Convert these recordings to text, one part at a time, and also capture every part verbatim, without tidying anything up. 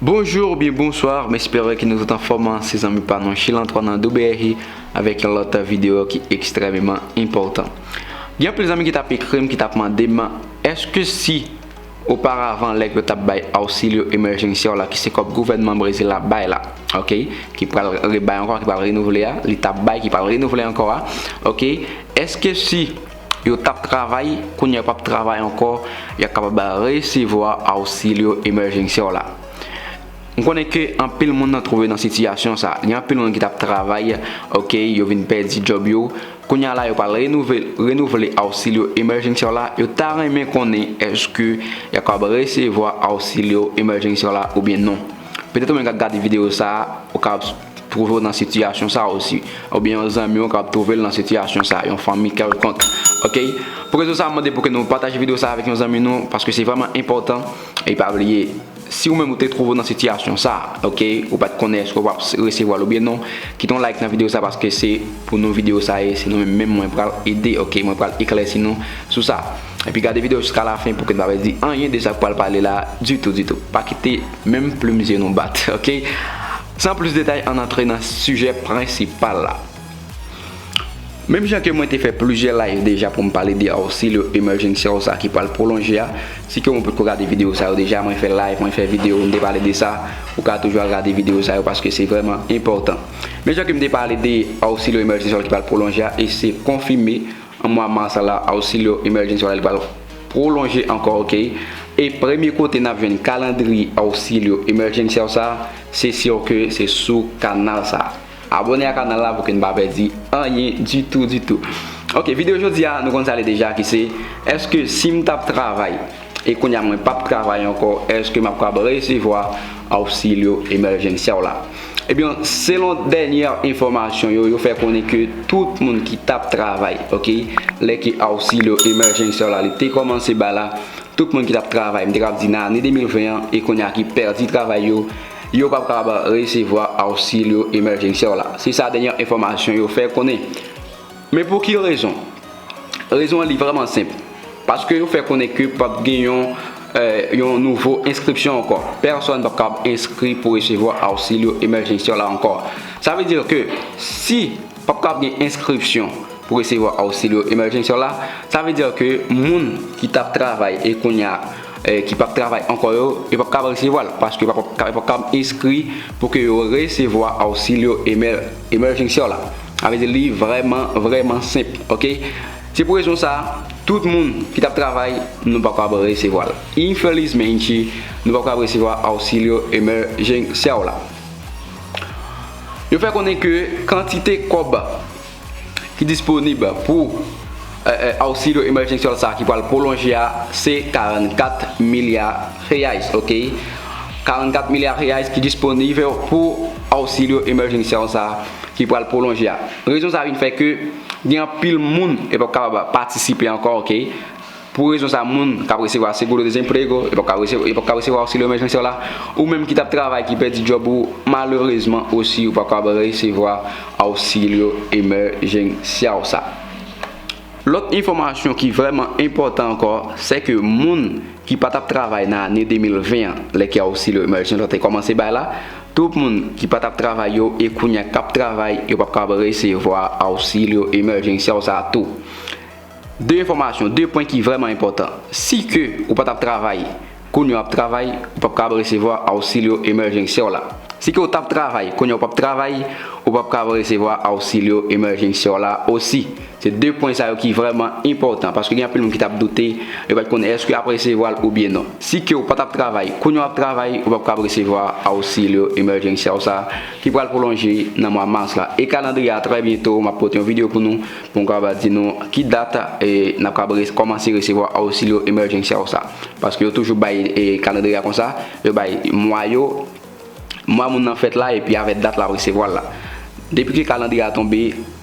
Bonjou oubyen bonswa, m espere ke nou tout anfòm. Se zanmi pa nou Chil Antwa nan W R I avèk yon lòt videyo ki ekstrèmeman enpòtan. Gen anpil zanmi ki t ap ekri m, ki t ap mande m, èske si oparavan lè yo t ap bay Auxílio Emergencial la, ki se kòb gouvènman Brezil la bay la, ok, ki pral rebay ankò, ki pral renouvle a, li t ap bay, ki pral renouvle ankò a, ok, èske si yo t ap travay, kounye a yo p ap travay ankò, y ap kapab resevwa Auxílio Emergencial la? M konnen ke anpil moun nan twouve nan sitiyasyon sa. Gen anpil moun ki t ap travay, ok, yo vin pèdi djòb yo. Kounye a la, yo pral renouvle, renouvle Auxílio Emergencial la. Yo ta renmen konnen èske y ap kapab resevwa Auxílio Emergencial la oubyen non. Petèt ou menm k ap gade videyo sa, ou kapab twouve w nan sitiyasyon sa osi. Oubyen yon zanmi w kapab twouve l nan sitiyasyon sa, yon fanmi kèlkonk. Ok? Pou rezon sa, m mande pou ke nou pataje videyo sa avèk yon zanmi nou, paske se vrèman enpòtan. E pa bliye, si ou menm ou te twouve w nan sitiyasyon sa, ok, ou pa t konnen èske w ap resevwa l oubyen non, kite yon like nan videyo sa, paske se pou nou videyo sa ye, se nou menm, menm mwen pral ede, ok, mwen pral eklèsi nou sou sa. Epi gade videyo jiska lafen pou ke n pa pèdi anyen de sa k pral pale la ditou, ditou. Pa kite menm plim zye nou bat, ok? San plis detay, ann antre nan sijè prensipal la. Menm jan ke mwen te fè plizyè live deja pou m pale de Auxílio Emergencial sa ki pral pwolonje a, si ke mwen potko gade videyo sa yo deja, mwen fè live, mwen fè videyo, m te pale de sa, ou ka toujou al gade videyo sa yo paske se vrèman enpòtan. Men jan ke m te pale de Auxílio Emergencial ki pral pwolonje a, e se konfime an mwa mas la, Auxílio Emergencial la, li pral pwolonje ankò, ok? E premye kote n ap jwenn kalandriye Auxílio Emergencial sa, se si ke se sou kanal sa. Abòne a kanal la pou ke n pa pèdi anyen ditou, ditou. Ok, videyo jodi a, nou konn sa l ye deja, ki se, èske si m t ap travay e kounye a mwen p ap travay ankò, èske m ap kapab resevwa Auxílio Emergencial la? Ebyen, selon dènyè enfòmasyon yo, yo fè konnen ke tout moun ki t ap travay, ok, lè ke Auxílio Emergencial la, li te kòmanse bay la, tout moun ki t ap travay, m te kapab di nan ane de mil ven an, e kounye a ki pèdi travay yo, yo p ap kapab resevwa Auxílio Emergencial la. Se sa dènyè enfòmasyon yo fè konnen. Men pou ki rezon? Rezon an li vrèman senp. Paske yo fè konnen ke p ap gen yon, eh, yon nouvo enskripsyon ankò. Pèsòn p ap kapab enskri pou resevwa Auxílio Emergencial la ankò. Sa vle di ke si p ap kapab gen enskripsyon pou resevwa Auxílio Emergencial la, sa vle di ke moun ki t ap travay e kounye a, eh, ki p ap travay ankò yo, yo p ap kapab resevwa l, paske yo p ap, yo p ap kapab enskri pou ke yo resevwa Auxílio Emer-, Emergencial la. Sa vle di li vrèman, vrèman senp, ok? Se pou rezon sa, tout moun ki t ap travay, nou p ap kapab resevwa l. Infelizmente, nou p ap kapab resevwa Auxílio Emergencial la. Yo fè konnen ke kantite kòb ki disponib pou, eh, eh, Auxílio Emergencial sa ki pral pwolonje a, se karannkat milya reais, ok? Karannkat milya reais ki disponib pou Auxílio Emergencial sa ki pral pwolonje a. Rezon sa vin fè ke gen anpil moun e p ap kapab patisipe ankò, ok? Pou rezon sa, moun k ap resevwa Seguro Desemprego, yo p ap ka resevwa, yo p ap ka resevwa Auxílio Emergencial la. Ou menm ki t ap travay, ki pèdi djòb ou, malerezman osi, ou p ap ka resevwa Auxílio Emergencial sa. Lòt enfòmasyon ki vrèman enpòtan ankò, se ke moun ki pa t ap travay nan ane de mil ven an, lè ke Auxílio Emergencial te kòmanse bay la, tout moun ki pa t ap travay yo e kounye a k ap travay, yo p ap kapab resevwa Auxílio Emergencial sa tou. De enfòmasyon, de pwen ki vrèman enpòtan. Si ke ou pa t ap travay, kounye a w ap travay, ou p ap kapab resevwa Auxílio Emergencial la. Si ke w t ap travay, kounye a w p ap travay, ou p ap kapab resevwa Auxílio Emergencial la osi. Se de pwen sa yo ki vrèman enpòtan, paske gen anpil moun ki t ap doute, yo pa t konnen èske y ap resevwa l oubyen non. Si ke w pa t ap travay, kounye a w ap travay, ou p ap kapab resevwa Auxílio Emergencial sa, ki pral pwolonje nan mwa mas la. E kalandriye a, trè byento, m ap pote yon videyo pou nou, pou m kapab di nou ki dat, e, n ap kapab re-, kòmanse resevwa Auxílio Emergencial sa. Paske yo toujou bay, e, kalandriye a konsa, yo bay mwa yo, mwa moun nan fèt la, epi avèk dat l ap resevwa l la. Depi ke kalandriye a tonbe,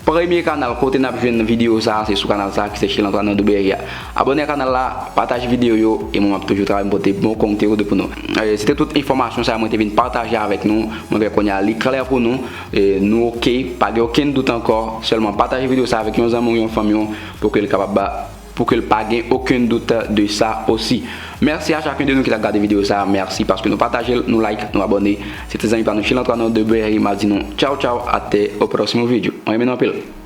premye kanal kote n ap jwenn videyo sa, se sou kanal sa, ki se Chil Antwa nan W R I a. Abòne a kanal la, pataje videyo yo, e mwen m ap toujou travay, m pote bon konteni pou nou. E, se te tout enfòmasyon sa mwen te vin pataje avèk nou. Mwen kwè kounye a li klè pou nou. E, nou oke, pa gen okenn dout ankò. Sèlman pataje videyo sa avèk yon zanmi w, yon fanmi w, pou ke l kapab pou ke l pa gen okenn dout de sa osi. Mèsi a chakun de nou ki t ap gade videyo sa. Mèsi paske nou pataje l, nou like, nou abòne. Se te zanmi pa nou Chilantwa nan de Berry. M ap di nou tchaw tchaw, até o próximo vídeo. Mwen renmen nou anpil.